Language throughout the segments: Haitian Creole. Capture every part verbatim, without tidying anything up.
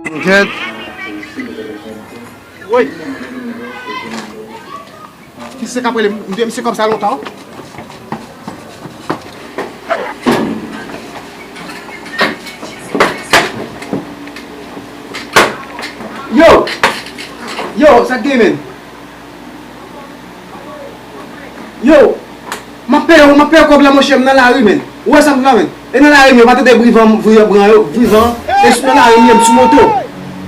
Kèt. Woy. Kisa k ap rele m? M dwe misye kòb sa lontan. Yo! Yo, sa k gen, menn? Yo, m ap peye w, m ap peye w kòb la, monchè, m nan lari, menn. Ou wè sa m nan, menn? E nan lari m ye, pa tande bri van, bri van yo, bri van. E sou nan lari m ye, m sou moto.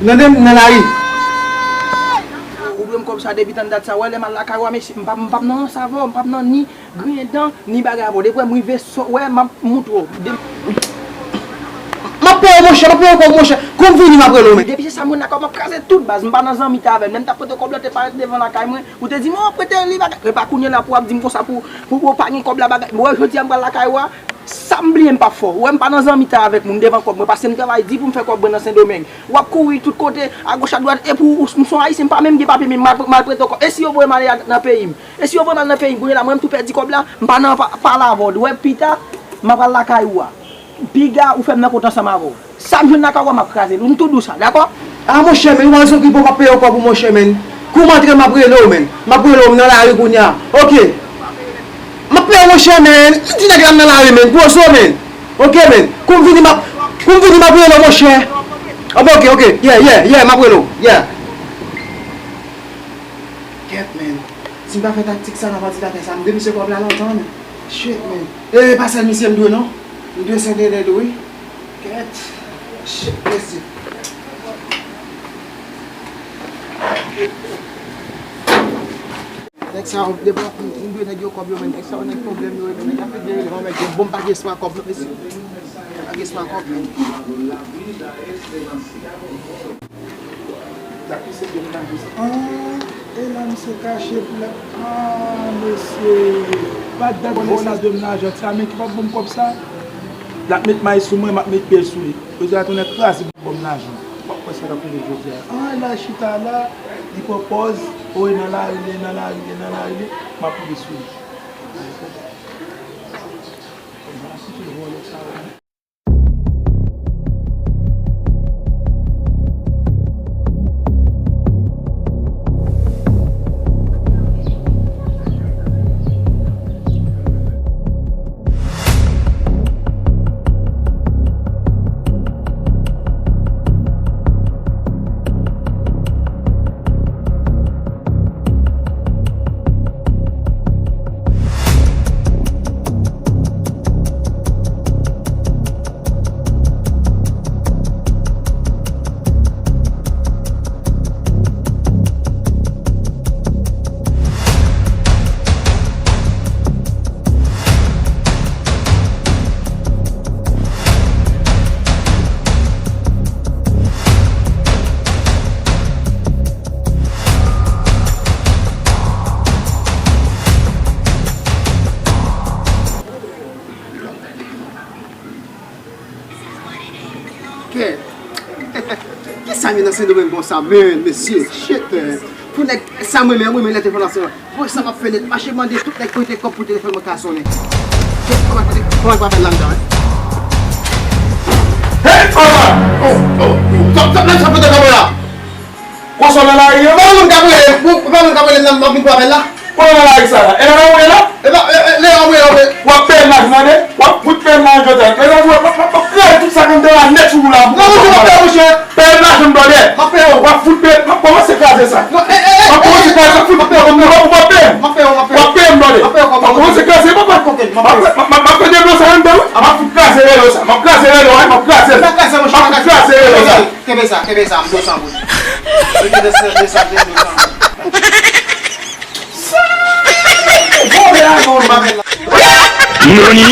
Tande m nan lari. Ou dwe m kòb sa depi tann dat sa. Wè, lè m al lakay ou a, mesye, m p ap, m p ap nan ranse avè w, m p ap nan ni griyen dan, ni bagay avè w. Depi wè m rive, so, wè, m ap moutre w. De- M ap peye w, monchè, m ap peye w kòb, monchè. Kou m vini, m ap rele w, menn. Depi se sa, mwen lakay ou, m ap kraze tout, baz. M pa nan zanmi ta avè l. Menm t ap pote kòb la, te parèt devan lakay mwen. Ou te di m, "Oh, prete li bagay." Epa kounye la pou w ap di m konsa pou, pou, pou w pa gen kòb la bagay. Mwen, jodi a m pral lakay ou a, sa m bliye m p ap fè w. Ou wè m pa nan zanmi ta avèk moun devan kòb mwen, paske m travay di pou m fè kòb mwen nan Sendomeng. W ap kouri tout kote, agoch adwat, epi w, m se yon Ayisyen, m pa menm gen papye, men m al, m al prete w kòb. E si yo voye m ale a, nan peyi m? E si yo voye m al nan peyi m, kounye la, mwen m tou pèdi kòb la, m pa nan pa, pale avè w. Ou wè, pita, m ap pral lakay ou a. Piga, ou fè m nan kont ansanm avè w. Sa m jwenn lakay ou a, m ap kraze l. M tou di w sa, dakò? A, monchè, men, ou pa bezwen okipe w, m ap peye w kòb ou, monchè, men. Kou m antre, m ap rele w, men. M ap rele w, m nan lari kounye a. Oke. M ap peye w, monchè, men. M di nèg la m nan lari, men. Poze w, men. Oke, men. Kou m vini, m ap, kou m vini, m ap rele w, monchè. A, bon, oke, oke. Yeah, yeah, yeah, m ap rele w. Yeah. Kèt, men. Si m pa fè taktik sa, m ap anti dakè sa. M dwe misye kòb la lontan, men. Shit, men. E, pa sèl misye m dwe, non. M dwe Sendomeng tou, wi. Kèt. Shit, mesye. Nèg sa yo, depi m dwe nèg yo kòb yo, men nèg sa yo, nèg pwoblèm yo, nèg ap vin rele m, nèg yo, bon, m pa gen espwa kòb, non, mesye. M pa gen espwa kòb, men. Ah, e la misye kache pou l ap, ah, mesye. Pa t dat vòlè sa de m lajan sa, men ki pa t ban m kòb sa. L ap met may sou mwen, m ap met pye l sou li. Jodi a tounen kraze pou ban m lajan. M ap wè sa k ap rive jodi a. Ah, la chita la, li pran pòz, o, e nan lari li ye, nan lari li ye, nan lari li ye, m ap rive sou li. Kòman si se vòlè sa yo. Kèt. Kisa m ye nan Sendomeng konsa, men, mesye? Shit, eh. Pou nèg sa m renmen, m renmen lè te fè nan Sendomeng. Bon, sa m ap fè nèt, mache mande tout nèg prete kòb pou telefòn mwen ka sonnen. Kèt, kòman, kòman m pral fè l la, medam, eh? Hey, papa! Oh, oh, oh. Tòp, tòp, lè m sa pote kòb la. Konsa w nan lari an? Pa moun k ap rele m, pa moun k ap rele m nan, m ap vin pou apèl la. Kote w nan lari sa la? E nan lari w ye la? E pa, e, e, lè w ap rele, w ap peye m lajan m tande. W ap fout peye m lajan jodi a. Lè w ap, w ap, w ap kraze tout sa k anndan la nèt sou ou la. Non, monchè, pa peye, monchè. Peye m lajan m tande. M ap peye w. W ap fout peye, m ap kòmanse kraze sa. Non, e, e, e, m ap kòmanse kraze sa, fout peye m, ou p ap peye m. M ap peye w, m ap peye w. W ap peye m tande. M ap peye w, m ap peye w. M ap kòmanse kraze, papa. Ok, m ap peye w. M ap, m ap, m ap peye dlo sa anndan, wi. M ap fout kraze relo sa. M ap kraze relo, wi. M ap kraze l. M ap kraze, monchè, m ap kraze. M ap fout kraze relo sa. Kenbe sa, kenbe sa, m de san goud. Kenbe sa, de san goud, de san goud. Sa! Vòlè a non, m pa fè la. Nani?